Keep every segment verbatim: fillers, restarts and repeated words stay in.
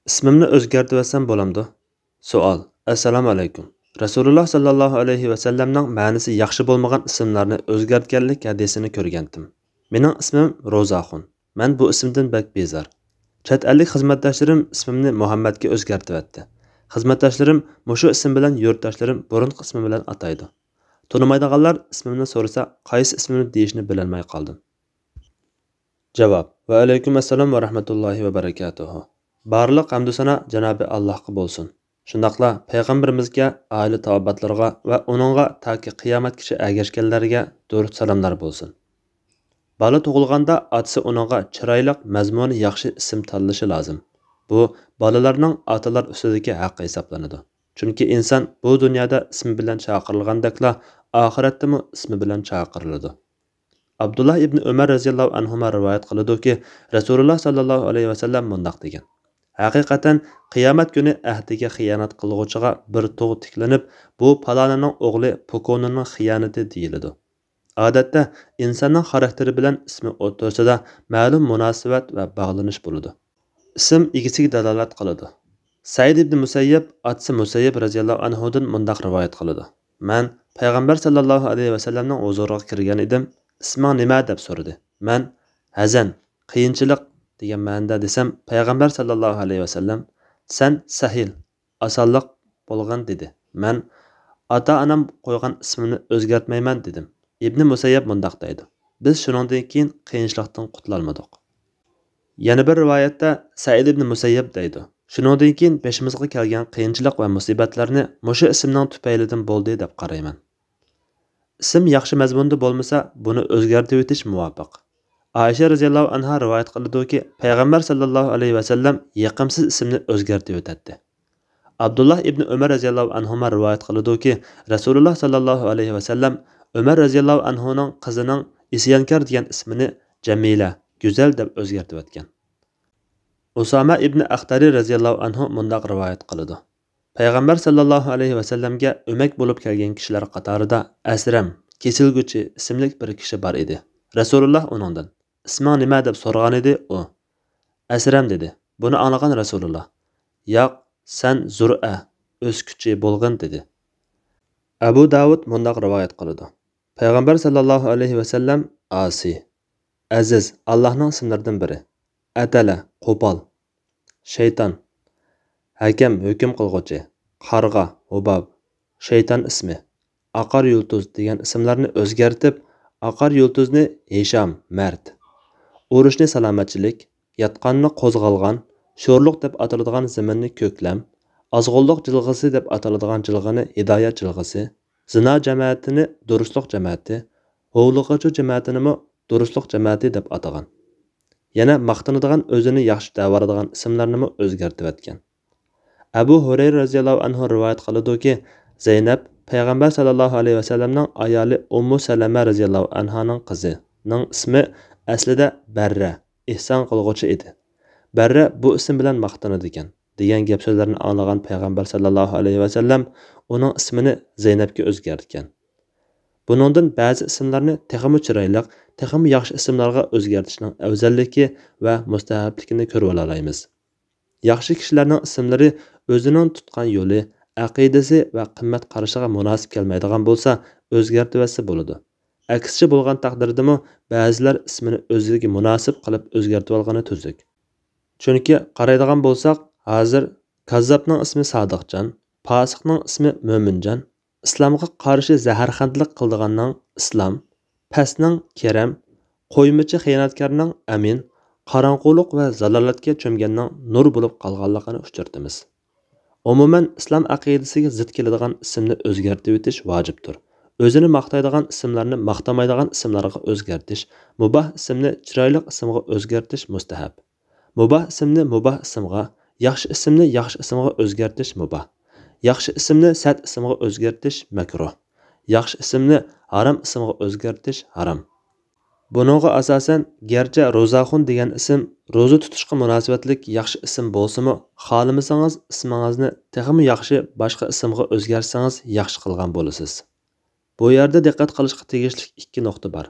ئىسمىمنى ئۆزگەرتىۋەتسەم بولامدۇ؟ سوئال. ئەسسالامۇ ئەلەيكۇم. رەسۇلۇللا ساللاللاھۇ ئەلەيھى ۋەسەللەمنىڭ مەنىسى ياخشى بولمىغان ئىسىملارنى ئۆزگەرتكەنلىك ھەدىسىنى كۆرگەنتىم. مېنىڭ ئىسمىم روزاخۇن. مەن بۇ ئىسىمدىن بەك بىزار. چەت ئەللىك خىزمەتداشلىرىم ئىسمىمنى مۇھەممەدكە ئۆزگەرتىۋەتتى. خىزمەتداشلىرىم مۇشۇ ئىسىم بىلەن يۇرتداشلىرىم بۇرۇنقى ئىسمى بىلەن ئاتايدۇ. تونۇمايدىغانلار ئىسمىمنى سورىسا، قايسى ئىسمىمنى دېيىشنى بىلەلمەي قالدىم. جاۋاب. ۋەئەلەيكۇم ئەسسالام ۋە رەھمەتۇللاھى ۋە بەرەكاتۇھۇ. بارلىق ھەمدۇسانا جانابى ئاللاھقا بولسۇن. شۇنداقلا پەيغەمبىرىمىزگە، ئائىلە تاۋابىئاتلىرىغا ۋە ئۇنىڭغا تاكى قىيامەتكىچە ئەگەشكەنلەرگە دۇرۇت سالاملار بولسۇن. بالا تۇغۇلغاندا ئاتىسى ئۇنىڭغا چىرايلىق، مەزمۇنى ياخشى ئىسىم تاللىشى لازىم. بۇ بالىلارنىڭ ئاتىلار ئۈستىدىكى ھەققى ھېسابلىنىدۇ. چۈنكى ئىنسان بۇ دۇنيادا ئىسمى بىلەن چاقىرىلغاندەكلا، ئاخىرەتتىمۇ ئىسمى بىلەن چاقىرىلىدۇ. ئابدۇللا ئىبنى ئۆمەر رەزىياللاھۇ ئەنھۇما رىۋايەت قىلىدۇكى، رەسۇلۇللا ساللاللاھۇ ئەلەيھى ۋەسەللەم مۇنداق دېگەن: ھەقىقەتەن، قىيامەت كۈنى ئەھدىگە خىيانەت قىلغۇچىغا بىر تۇغ تىكلىنىپ، بۇ پالانىنىڭ ئوغلى پۇكونىنىڭ خىيانىتى دېيىلىدۇ. ئادەتتە، ئىنساننىڭ خاراكتېرى بىلەن ئىسمى ئوتتۇرىسىدا مەلۇم مۇناسىۋەت ۋە باغلىنىش بولىدۇ. ئىسىم ئىگىسىگە دالالەت قىلىدۇ. سەئىد ئىبنى مۇسەييەب ئاتىسى مۇسەييەب رەزىياللاھۇ ئەنھۇدىن مۇنداق رىۋايەت قىلىدۇ: مەن پەيغەمبەر ساللاللاھۇ ئەلەيھى ۋەسەللەمنىڭ ھۇزۇرىغا كىرگەن ئىدىم. ئىسمىڭ نېمە؟ دەپ سورىدى. مەن ھەزەن، قىيىنچىلىق، دېگەن مەنىدە دېسەم، پەيغەمبەر ساللاللاھۇ ئەلەيھى ۋەسەللەم، سەن سەھىل، ئاسانلىق بولغىن، دېدى. مەن ئاتا-ئانام قويغان ئىسمىمنى ئۆزگەرتمەيمەن، دېدىم. ئىبنى مۇسەييەب مۇنداق دەيدۇ: بىز شۇنىڭدىن كېيىن قىيىنچىلىقتىن قۇتۇلالمىدۇق. يەنە بىر رىۋايەتتە سەئىد ئىبنى مۇسەييەب دەيدۇ: شۇنىڭدىن كېيىن بېشىمىزغا كەلگەن قىيىنچىلىق ۋە مۇسىبەتلەرنى مۇشۇ ئىسىمنىڭ تۈپەيلىدىن بولدى دەپ قارايمەن. ئىسىم ياخشى مەزمۇندا بولمىسا، بۇنى ئۆزگەرتىۋېتىش مۇۋاپىق. ئائىشە رەزىياللاھۇ ئەنھا رىۋايەت قىلىدۇكى، پەيغەمبەر ساللاللاھۇ ئەلەيھى ۋەسەللەم يېقىمسىز ئىسىمنى ئۆزگەرتىۋېتەتتى. ئابدۇللا ئىبنى ئۆمەر رەزىياللاھۇ ئەنھۇما رىۋايەت قىلىدۇكى، رەسۇلۇللا ساللاللاھۇ ئەلەيھى ۋەسەللەم ئۆمەر رەزىياللاھۇ ئەنھۇنىڭ قىزىنىڭ ئىسيانكار دېگەن ئىسمىنى جەمىلە، گۈزەل دەپ ئۆزگەرتىۋەتكەن. ئۇسامە ئىبنى ئەختەرى رەزىياللاھۇ ئەنھۇ مۇنداق رىۋايەت قىلىدۇ: پەيغەمبەر ساللاللاھۇ ئەلەيھى ۋەسەللەمگە ئۆمەك بولۇپ كەلگەن كىشىلەر قاتارىدا ئەسرەم، كېسىلگۈچى، ئىسىملىك بىر كىشى بار ئىدى. رەسۇلۇللا ئۇنىڭدىن، ئىسمىڭ نېمە؟ دەپ سورىغانىدى ئۇ. ئەسرەم، دېدى. بۇنى ئاڭلىغان رەسۇلۇللا، ياق، سەن زۇرئە، ئۆسكۈچى بولغىن، دېدى. ئەبۇ داۋۇد مۇنداق رىۋايەت قىلىدۇ: پەيغەمبەر ساللاللاھۇ ئەلەيھى ۋەسەللەم ئاسىي، ئەزىز، ئاللاھنىڭ ئىسىملىرىدىن بىرى. ئەتەلە، قوپال. شەيتان، ھەكەم، ھۆكۈم قىلغۇچى. قارغا، ھۇباب. شەيتان ئىسمى. ئاقار يۇلتۇز دېگەن ئىسىملارنى ئۆزگەرتىپ، ئاقار يۇلتۇزنى ھىشام، مەرد. ئۇرۇشنى سالامەتچىلىك، ياتقاننى قوزغالغان، شورلۇق دەپ ئاتىلىدىغان زېمىننى كۆكلەم، ئازغۇنلۇق جىلغىسى دەپ ئاتىلىدىغان جىلغىنى ھىدايەت جىلغىسى، زىنا جەمەتىنى دۇرۇسلۇق جەمەتى، ھۇۋلىغۇچۇ جەمەتىنىمۇ دۇرۇسلۇق جەمەتى دەپ ئاتىغان. يەنە ماختىنىدىغان، ئۆزىنى ياخشى دەۋالىدىغان ئىسىملارنىمۇ ئۆزگەرتىۋەتكەن. ئەبۇ ھۇرەيرە رەزىياللاھۇ ئەنھۇ رىۋايەت قىلىدۇكى، زەينەپ پەيغەمبەر ساللاللاھۇ ئەلەيھى ۋەسەللەمنىڭ ئايالى ئۇممۇ سەلەمە رەزىياللاھۇ ئەنھانىڭ قىزىنىڭ ئىسمى ئەسلىدە بەررە، ئېھسان قىلغۇچى ئىدى. بەررە بۇ ئىسىم بىلەن ماختىنىدىكەن، دېگەن گەپ سۆزلەرنى ئاڭلىغان پەيغەمبەر ساللاللاھۇ ئەلەيھى ۋەسەللەم ئۇنىڭ ئىسمىنى زەينەپكە ئۆزگەرتكەن. بۇنىڭدىن بەزى ئىسىملارنى تېخىمۇ چىرايلىق، تېخىمۇ ياخشى ئىسىملارغا ئۆزگەرتىشنىڭ ئەۋزەللىكى ۋە مۇستەھەپلىكىنى كۆرۈۋالالايمىز. ياخشى كىشىلەرنىڭ ئىسىملىرى ئۆزىنىڭ تۇتقان يولى، ئەقىدىسى ۋە قىممەت قارىشىغا مۇناسىپ كەلمەيدىغان بولسا، ئۆزگەرتىۋەتسە بولىدۇ. ئەكسىچە بولغان تەقدىردىمۇ، بەزىلەر ئىسمىنى ئۆزىگە مۇناسىپ قىلىپ ئۆزگەرتىۋالغىنى تۈزۈك. چۈنكى قارايدىغان بولساق، ھازىر كاززاپنىڭ ئىسمى سادىقجان، پاسىقنىڭ ئىسمى مۆمىنجان، ئىسلامغا قارشى زەھەرخەندىلىك قىلىدىغاننىڭ ئىسلام، پەسنىڭ كېرەم، قويمىچى خىيانەتكارنىڭ ئەمىن، قاراڭغۇلۇق ۋە زالالەتكە چۆمگەننىڭ نۇر بولۇپ قالغانلىقىنى ئۇچرىتىمىز. ئومۇمەن، ئىسلام ئەقىدىسىگە زىت كېلىدىغان ئىسىمنى ئۆزگەرتىۋېتىش ۋاجىپتۇر. ئۆزىنى ماختايدىغان ئىسىملارنى ماختىمايدىغان ئىسىملارغا ئۆزگەرتىش، مۇباھ ئىسىمنى چىرايلىق ئىسىمغا ئۆزگەرتىش مۇستەھەپ. مۇباھ ئىسىمنى مۇباھ ئىسىمغا، ياخشى ئىسىمنى ياخشى ئىسىمغا ئۆزگەرتىش مۇباھ. ياخشى ئىسىمنى سەت ئىسىمغا ئۆزگەرتىش مەكرۇھ. ياخشى ئىسىمنى ھارام ئىسىمغا ئۆزگەرتىش ھارام. بۇنىڭغا ئاساسەن، گەرچە روزاخۇن دېگەن ئىسىم روزا تۇتۇشقا مۇناسىۋەتلىك ياخشى ئىسىم بولسىمۇ، خالىمىسىڭىز ئىسمىڭىزنى تېخىمۇ ياخشى باشقا ئىسىمغا ئۆزگەرتسىڭىز ياخشى قىلغان بولىسىز. بۇ يەردە دىققەت قىلىشقا تېگىشلىك ئىككى نۇقتا بار.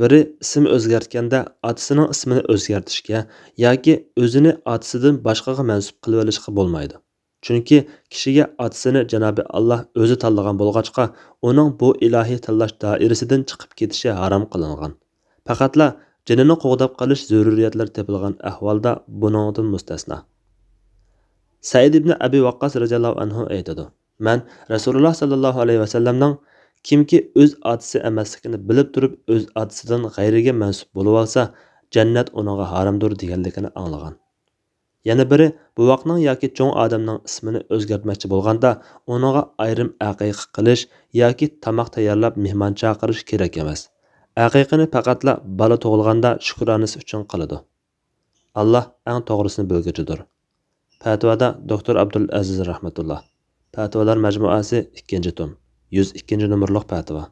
بىرى ئىسىم ئۆزگەرتكەندە ئاتىسىنىڭ ئىسمىنى ئۆزگەرتىشكە ياكى ئۆزىنى ئاتىسىدىن باشقىغا مەنسۇپ قىلىۋېلىشقا بولمايدۇ. چۈنكى كىشىگە ئاتىسىنى جانابى ئاللا ئۆزى تاللىغان بولغاچقا، ئۇنىڭ بۇ ئىلاھىي تاللاش دائىرىسىدىن چىقىپ كېتىشى ھارام قىلىنغان. پەقەتلا جېنىنى قوغداپ قېلىش زۆرۈرىيەتلىرى تېپىلغان ئەھۋالدا بۇنىڭدىن مۇستەسنا. سەئىد ئىبنى ئەبى ۋەققاس رەزىياللاھۇ ئەنھۇ ئېيتىدۇ، مەن رەسۇلۇللا ساللاللاھۇ ئەلەيھى ۋەسەللەمنىڭ، «كىمكى ئۆز ئاتىسى ئەمەسلىكىنى بىلىپ تۇرۇپ ئۆز ئاتىسىدىن غەيرىگە مەنسۇپ بولۇۋالسا، جەننەت ئۇنىڭغا ھارامدۇر» دېگەنلىكىنى ئاڭلىغان. يەنە بىرى بوۋاقنىڭ ياكى چوڭ ئادەمنىڭ ئىسمىنى ئۆزگەرتمەكچى بولغاندا، ئۇنىڭغا ئايرىم ئەقىقە قىلىش ياكى تاماق تەييارلاپ مېھمان چاقىرىش كېرەك ئەمەس. ئەقىقىنى پەقەتلا بالا تۇغۇلغاندا شۈكرانىسى ئۈچۈن قىلىدۇ. ئاللا ئەڭ توغرىسىنى بىلگۈچىدۇر. پەتىۋادا دوكتور ئابدۇل ئەزىز رەھمەتۇللا. پەتىۋالار مەجمۇئەسى، ئىككىنچى توم، يۈز ئىككىنچى نومۇرلۇق پەتىۋا.